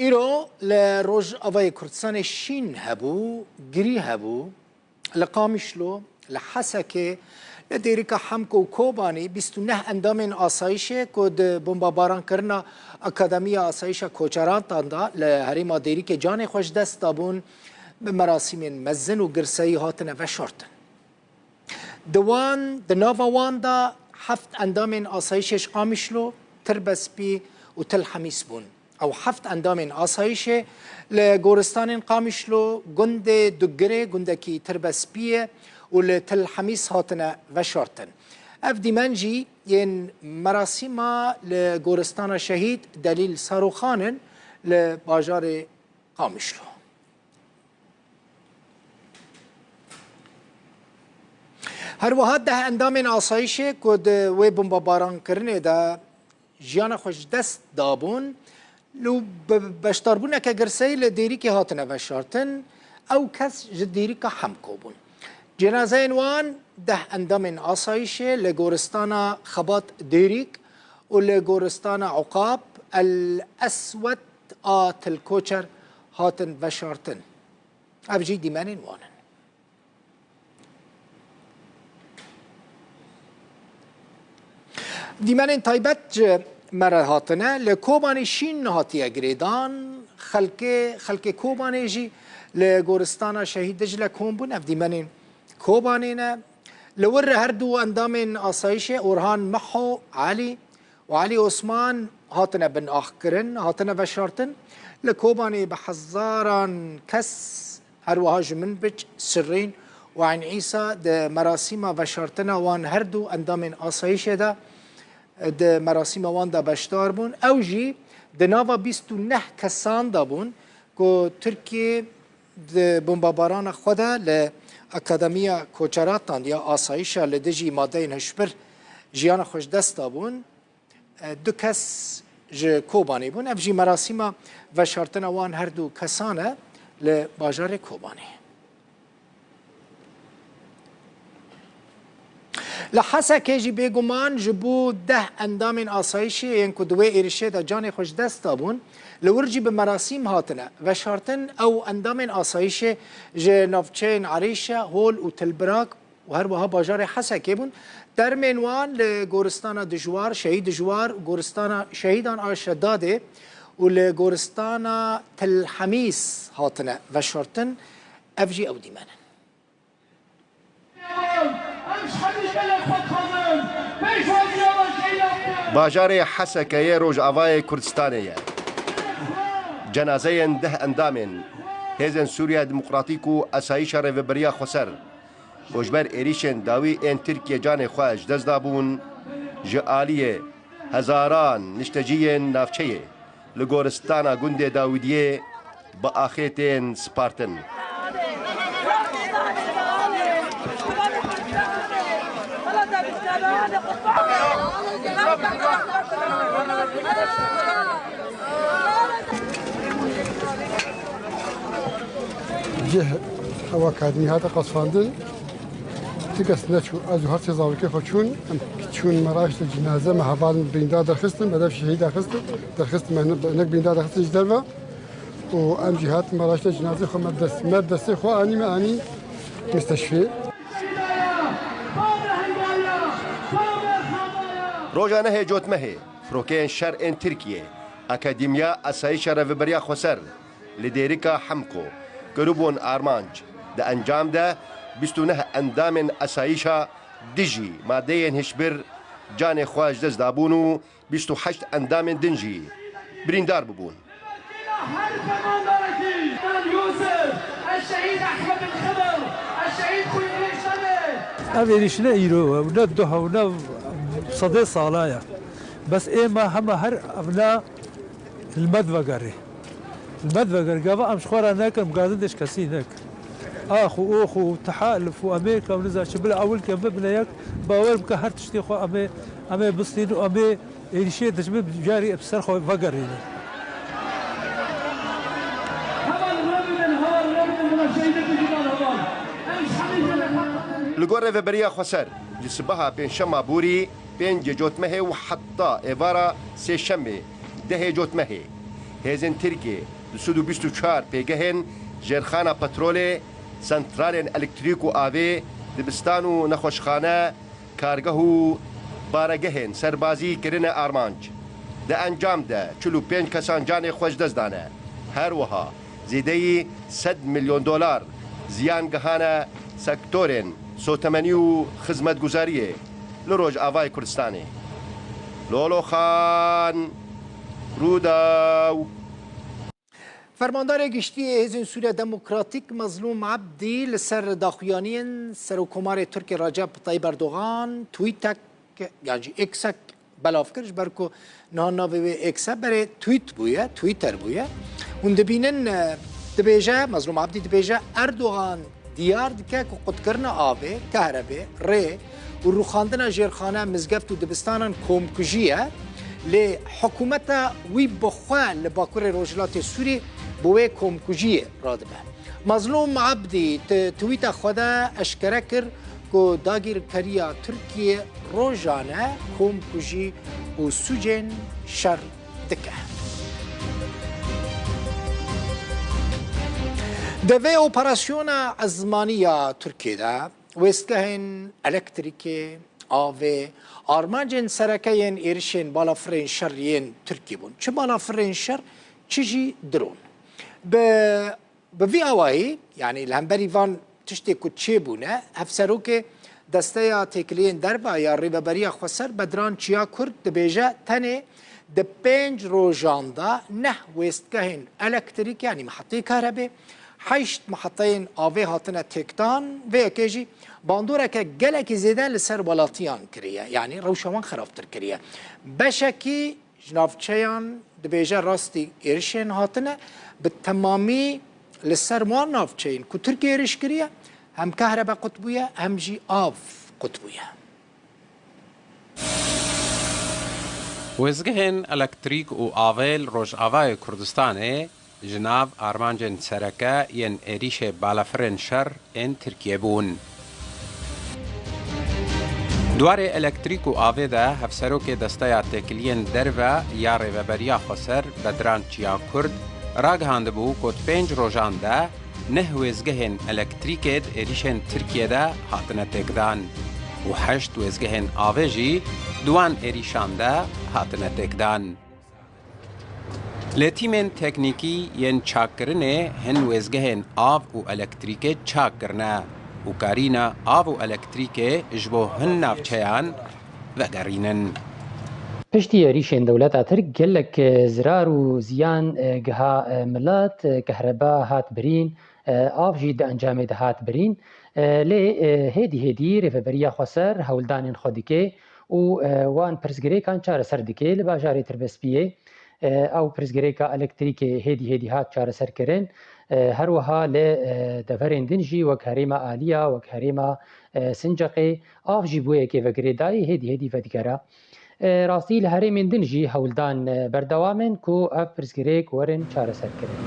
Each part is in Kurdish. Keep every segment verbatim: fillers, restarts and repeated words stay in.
Îro li Rojavayê Kurdistanê şîn hebû, girî hebû. Li Qamişlo, li Hesekê, li Dêrika Hemko û Kobanê bîst û neh endamên asayişê ku di bombabarankirina Akademiya Asayişa Koçerantan de li herêma Dêrikê canê xwe ji dest dabûn, bi merasîmên mezin û girseyî hatine veşartin. Di wan, di nava wan de heft endamên asayişê ji Qamişlo, Tirbespî û Til Hemîs bûn. Ew heft endamên asayişê li goristanên Qamişlo, gundê Dugirê, gundekî Tirbespî ye û li Til Hemîs hatine veşartin. Ev dîmen jî yên merasîma li goristana şehîd Delîl Saroxan in li bajarê Qamişlo. Her wiha deh endamên asayişê ku di wê bombebarankirinê de jiyana xwe ji dest dabûn, li be-, beşdarbûneke girseyî li Dêrikê hatine veşartin. Ew kes ji Dêrika Hemko bûn. Cenazeyên wan deh endamên asayişê li goristana Xebat Dêrîk û li goristana Uqab El Eswed a Til Koçer hatin veşartin. Ev jî dîmenên wan in. Dîmenên taybet ji me re hatine. Li Kobanê şîn hatiye girêdan. Xelkê, xelkê Kobanê jî li goristana Şehîd Dicle kom bûn. Ev dîmenên Kobanê ne. Li wir her du endamên asayişê Orhan Miho Elî û Elî Osman hatine binaxkirin, hatine veşartin. Li Kobanê bi hezaran kes, her wiha ji Minbic, Sirrîn û Eyn Îsa di merasîma veşartina wan her du endamên asayişê de, di merasîma wan de beşdar bûn. Ew jî di nava bîst û neh kesan de bûn ku Tirkiye di bombebarana xwe de li Akademiya Koçeratan ya Asayişa li dijî madeyên hişbir jiyana xwe ji dest dabûn. Du kes ji Kobanê bûn. Ev jî merasîma veşartina wan her du kesan e li bajarê Kobanê. Li Hesekê jî bêguman ji bo deh endamên asayişê yên ku di wê êrişê de canê xwe ji dest dabûn, li wir jî bi merasîm hatine veşartin. Ew endamên asayişê ji navçeyên Erîşe, Hol û Tilbirak û her wiha bajarê Hesekê bûn. Termên wan li goristana Dijwar, Şehîd Dijwar û goristana Şehîdan a Şedadê û li goristana Til Hemîs hatine veşartin. Ev jî ew dîmen in. Bajarê Hesekeyê Rojavayê Kurdistanê ye. Cenazeyên deh endamên Hêzên Sûriya Demokratîk û Asayîşa Rêveberiya Xweser, ku ji ber êrîşên dawî ên Tirkiyê canê xwe ji dest dabûn, ji aliyê hezaran nişteciyên navçeyê li goristana gundê Dawidiyê bi axê tên spartin. Cih ew akademî hate qasfandin. Ti kes neçû. Ez û her sê zarokê xwe çûn. Em çûn meraşte cinaze, me hevalên birîndar derxistin, me dev şehîd derxistin, derxistin me hinek birîndar derxistin ji derve. Û em jî hatin meraşte cinaze xwe me dest, me destê xwe anî, me anî misteşfê. Roja nehê Cotmehê, firokeyên şer ên Tirkiyê, Akademiya Asayîşa Rêveberiya Xweser, li Dêrika Hemko kiribûn armanc. Di encam de bîst û neh endamên asayîşa dijî madeyên hişbir canê xwe ji dest dabûn û bîst û heşt endamên din jî birîndar bûbûn. Ev êrîş ne îro e, ne duh e, ne sedê sala ye. Bes ê me hema her evna Li me divegerê. Li me diveger. Gava em ji xwe re nekin, em gazin dê ji kesî nekin. Ax û ox û tehalif û em ê kewniza çi bila ewil ke bibine yek, bawer bike her tiştê xwe em ê, em ê bistînin û em ê êrîşê dijmin carî bi ser xwe vegerînin. Li gor Rêveberiya Xweser, ji sibeha pêncşema borî, pêncê Cotmehê û heta êvara sêşemê, dehê Cotmehê, Hêzên Tirkiyê du sed û bîst û çar pêgehên jêrxana petrolê, santralên elektrîk û avê, dibistan û nexweşxane, kargeh û baregehên serbazî kirine armanc. Di encam de çil û pênc kesan canê xwe ji dest dane. Her wiha zêdeyî sed milyon dolar ziyan gihane sektorên sotemenî û xizmetguzariyê li Rojavayê Kurdistanê. Lolo Xan, Rûdaw. Fermandarê Giştî yê Hêzên Sûriya Demokratîk Mezlûm Ebdî li ser daxuyaniyên Serokkomarê Tirkiyê Recep Tayyip Erdogan tweetek, yan jî X-ek belav kir, ji ber ku niha navê wê X e, berê tweet bûye, Twitter bûye. Hûn dibînin, e, dibêje, Mezlûm Ebdî dibêje, Erdogan diyar dike ku qutkirina avê, kehrebê, rê û rûxandina jêrxane, mizgeft û dibistanan komkujî ye, lê hikûmeta wî bi xwe li Bakurê Rojhilatê Sûrî bi wê komkujiyê radibe. Mezlûm Ebdî di twîta xwe de eşkere kir ku dagîrkeriya Tirkiyê rojane komkujî û sûcên şer dike. Di vê operasyona ezmanî ya Tirkiyê de wêstgehên elektrîkê, avê, armancên sereke yên êrişên balafirên şer yên Tirkiyê bûn. Çi balafirên şer, çi jî dron. Bi Bi vî awayî, yanî li hemberî van tiştê ku çêbûne, hevserokê Desteya Têkiliyên Derve ya Rêveberiya Xweser Bedran Çiyakurd dibêje, tenê di pênc rojan de neh wêstgehên elektrîk, yanî mihetê karebê, heşt miheteyên avê hatine têkdan, vê yekê jî bandoreke gelekî zêde li ser welatiyan kiriye, yanî rewşa wan xerabtir kiriye. Beşekî ji navçeyan dibêje rastî êrişên hatine, bi temamî li ser wan navçeyên ku Tirkiye êriş kiriye, hem kehrebe qut bûye, hem jî av qut bûye. Wêzgehên elektrîk û avê li Rojavayê Kurdistanê ji nav armancên sereke yên êrîşê balafirên şer ên Tirkiyê bûn. Di warê elektrîk û avê de hevserokê Desteya Têkiliyên Derve ya Rêveberiya Xweser Bedran Çiyakurd ragihandibû ku di pênc rojan de neh wêzgehên elektrîkê di êrîşên Tirkiyê de hatine têkdan û heşt wêzgehên avê jî di wan êrîşan de hatine têkdan. Lê tîmên teknîkî yên çakkirinê hin wêzgehên av û elektrîkê çak kirine û karîna av û elektrîkê ji bo hin navçeyan vegerînin. Piştî êrîşên dewleta Tirk gelek zirar û ziyan, e, giha, e, milet, e, kehreba hat birîn, e, av jî di encamê de hat birîn. E, lê, e, hêdî hêdî Rêveberiya Xweser hewldanên xwe dike û, e, wan pirsgirêkan çareser dike. Li bajarê Tirbespiyê, e, ew pirsgirêka elektrîkê hêdî hêdî hat çareserkirin. E, her wiha li, e, deverên din jî wek herêma Aliya, wek herêma, e, Sinceqê av jî bi wê yekê ve girêdayî hêdî hêdî vedigere. E, rastî li herêmên din jî hewldan, e, berdewam in ku ev pirsgirêk werin çareserkirin.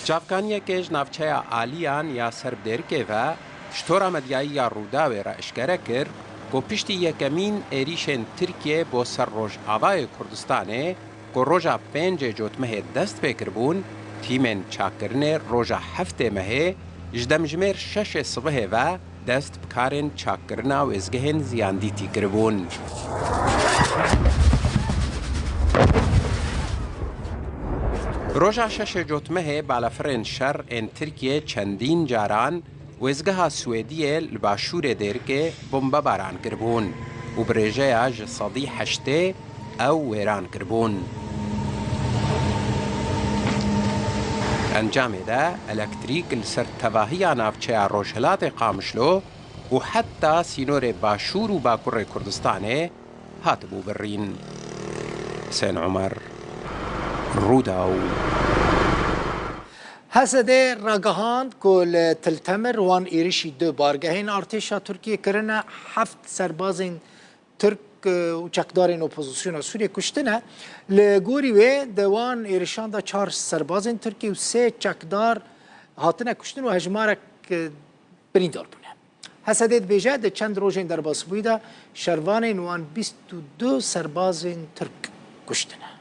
Çavkaniyeke ji navçeya Aliyan ya ser bi Dêrikê ve ji tora medyayî ya Rûdawê re eşkere kir ku piştî yekemîn êrîşên Tirkiye bo ser Rojavayê Kurdistanê ku roja pêncê Cotmehê dest pê kiribûn, tîmên çakkirinê roja heftê mehê ji demjimêr şeşê sibihê ve dest bi karên çakkirina wêzgehên ziyandîtî kiribûn. Roja şeşê Cotmehê balafirên şer ên Tirkiye çendîn caran wêzgeha Swêdiyê li başûrê Dêrikê bombebaran kiribûn û bi rêjeya ji sedî heştê ew wêran kiribûn. Encamê de elektrîk li ser tevahiya navçeya Rojhilatê Qamişlo û heta sînorê Başûr û Bakurê Kurdistanê hatibû birîn. Husên Omer, Rûdaw. H S D ragihand ku li Til Temir wan êrişî du bargehên artêşa Tirkiyê kirine, heft serbazên Tirk, e, û çekdarên opozisyona Sûriyê kuştine. Li gorî wê di wan êrişan de çar serbazên Tirkî û sê çekdar hatine kuştin û hejmarek, e, birîndar bûne. H S D dibêje, di çend rojên derbasbûyî de şervanên wan bîst û du serbazên Tirk kuştine.